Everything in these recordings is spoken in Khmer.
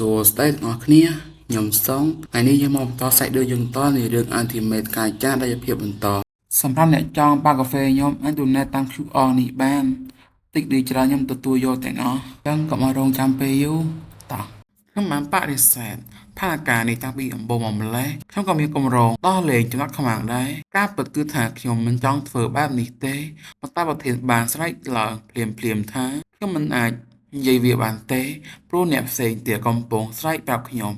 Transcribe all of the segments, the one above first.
សួស្តីទាំងអស់គ្នាខ្ញុំសុងថ្ងៃនេះយើងមកបន្តសាច់រឿងយើងតនៃរឿង Ultimate ការចាស់ដែលភាពបន្តសម្រាប់អ្នកចង់បើកកាហ្វេខ្ញុំអាច donate តាម QR នេះបានតិចឬច្រើនខ្ញុំទទួលយកទាំងអស់អញ្ចឹងកុំឲ្យរងចាំពេលយូរតោះខ្ញុំបានបដិសេធផែនការនេះតាំងពីដំបូងមកម្លេះខ្ញុំក៏មានកម្រងដោះលែងចំណាត់ខ្មាំងដែរការពិតគឺថាខ្ញុំមិនចង់ធ្វើបែបនេះទេប៉ុន្តែប្រធានបានស្រែកឡើងភ្លាមភ្លាមថាខ្ញុំមិនអាចនិយាយវាបានទេព្រោះអ្នកផ្សេងទៀតកំពុងស្រែកប្រាប់ខ្ញុំ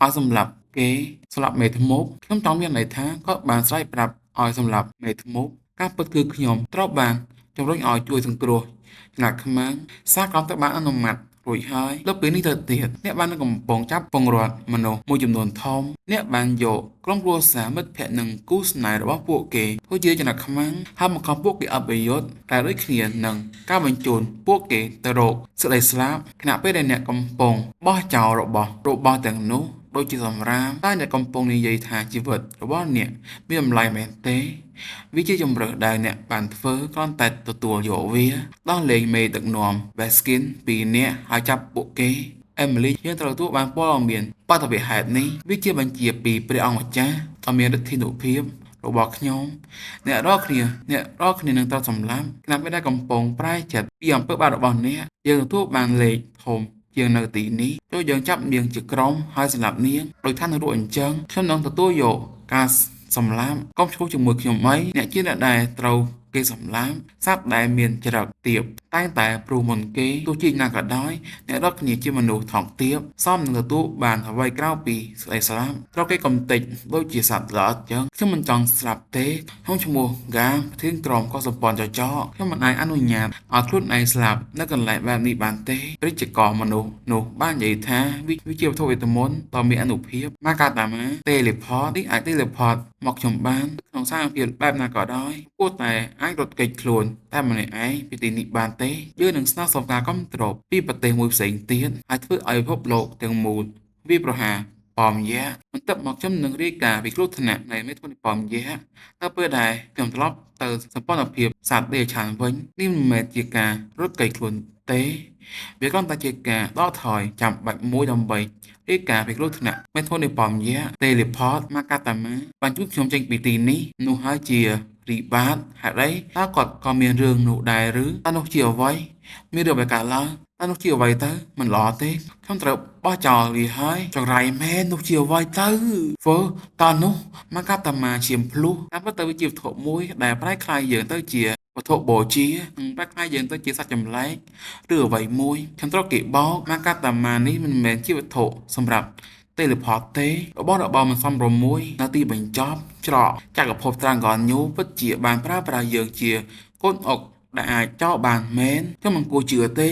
ឲ្យសម្លាប់គេសម្លាប់មេធ្មប់ខ្ញុំចង់មានន័យថាគាត់បានស្រែកប្រាប់ឲ្យសម្លាប់មេធ្មប់ការពិតគឺខ្ញុំត្រូវបានជំរុញឲ្យជួយសង្គ្រោះចំណាត់ខ្មាំងសារក្រមត្រូវបានអនុម័តរួចហើយលើពីនេះទៅទៀតអ្នកបាននឹងកំពុងចាប់ពង្រត់មនុស្សមួយចំនួនធំអ្នកបានយកក្រុមគ្រួសារមិត្តភ័ក្តិនិងគូស្នេហ៍របស់ពួកគេធ្វើជាចំណាត់ខ្មាំងហើយបង្ខំពួកគេអបិយុទ្ធតែដូចគ្នានឹងការបញ្ជូនពួកគេទៅរកសេចក្តីស្លាប់ខណៈពេលដែលអ្នកកំពុងបោះចោលរបស់របស់ទាំងនោះដូចជាសម្រាមតែអ្នកកំពុងនិយាយថាជីវិតរបស់អ្នកមានតម្លៃមែនទេវាជាជម្រើសដែលអ្នកបានធ្វើគ្រាន់តែទទួលយកវាដោះលែងមេដឹកនាំ Baskin ពីរនាក់ហើយចាប់ពួកគេអេមីលីយើងត្រូវទទួលបានព័ត៌មានបាតុភហេតុនេះវាជាបញ្ជាពីព្រះអង្គម្ចាស់ដ៏មានឫទ្ធានុភាពរបស់ខ្ញុំអ្នករាល់គ្នាអ្នករាល់គ្នានឹងត្រូវសម្លាប់ខណៈពេលដែលកំពុងប្រែចិត្តពីអំពើបាបរបស់អ្នកយើងទទួលបានលេខធំជាងនៅទីនេះចូលយើងចាប់នាងជាក្រុមហើយសម្លាប់នាងដោយថានឹងរស់អញ្ចឹងខ្ញុំនឹងទទួលយកការសម្លាប់កុំឈ្លោះជាមួយខ្ញុំអីអ្នកជាអ្នកដែលត្រូវគេសម្លាប់សត្វដែលមានចរិតទាបតែងតែព្រុសមុនគេទោះជាណាក៏ដោយអ្នករាល់គ្នាជាមនុស្សថោកទាបសមនឹងទទួលបានអ្វីក្រៅពីសេចក្តីស្លាប់ត្រូវគេកំទេចដូចជាសត្វល្អិតចឹងខ្ញុំមិនចង់ស្លាប់ទេខ្ញុំឈ្មោះហ្គាប្រធានក្រុមកុសសម្ព័ន្ធចចកខ្ញុំមិនអាចអនុញ្ញាតឲ្យខ្លួនឯងស្លាប់នៅកន្លែងបែបនេះបានទេព្រះជាកមនុស្សនោះបាននិយាយថាវាជាវត្ថុវេទមន្តដ៏មានអានុភាពម៉ាកាតាម៉ាតេលេផតនេះអាចតេលេផតមកខ្ញុំបានក្នុងស្ថានភាពបែបណាក៏ដោយគួរតែអាចរត់គេចខ្លួនតែម្នាក់ឯងពីទីនេះបានទេយើងនឹងស្នើសុំការគាំទ្រពីប្រទេសមួយផ្សេងទៀតហើយធ្វើឲ្យពិភពលោកទាំងមូលវាប្រហារប៉មយៈបន្ទាប់មកខ្ញុំនឹងរាយការណ៍ពីគ្រោះថ្នាក់នៃមេធនប៉មយៈដល់ពេលដែលខ្ញុំត្រឡប់ទៅសម្ព័ន្ធភាពសត្វតិរច្ឆានវិញនេះមិនមែនជាការរត់គេចខ្លួនទេវាគ្រាន់តែជាការដកថយចាំបាច់មួយដើម្បីរាយការណ៍ពីគ្រោះថ្នាក់មេធនប៉មយៈតេលេផតម៉ាកាតាម៉ាបានជួយខ្ញុំចេញពីទីនេះនោះហើយជារីបាតហេតុអីតើគាត់ក៏មានរឿងនោះដែរឬតើនោះជាអ្វីមានរឿងអ្វីកើតឡើងតើនោះជាអ្វីទៅមិនល្អទេខ្ញុំត្រូវបោះចោលវាហើយចង្រៃមែននោះជាអ្វីទៅធ្វើតើនោះម៉ាកាតាម៉ាឈាមភ្លោះតាមពិតទៅវាជាវត្ថុមួយដែលប្រែក្លាយយើងទៅជាវត្ថុបូជានិងប្រែក្លាយយើងទៅជាសត្វចម្លែកឬអ្វីមួយខ្ញុំត្រូវគេបោកម៉ាកាតាម៉ានេះមិនមែនជាវត្ថុសម្រាប់តេលេផតទេរបស់របរមិនសមរម្យមួយនៅទីបញ្ចប់ច្រកចក្រភពត្រាំងកនញូពិតជាបានប្រើប្រាស់យើងជាកូនអុកដែលអាចចោលបានមែនខ្ញុំមិនគួរជឿទេ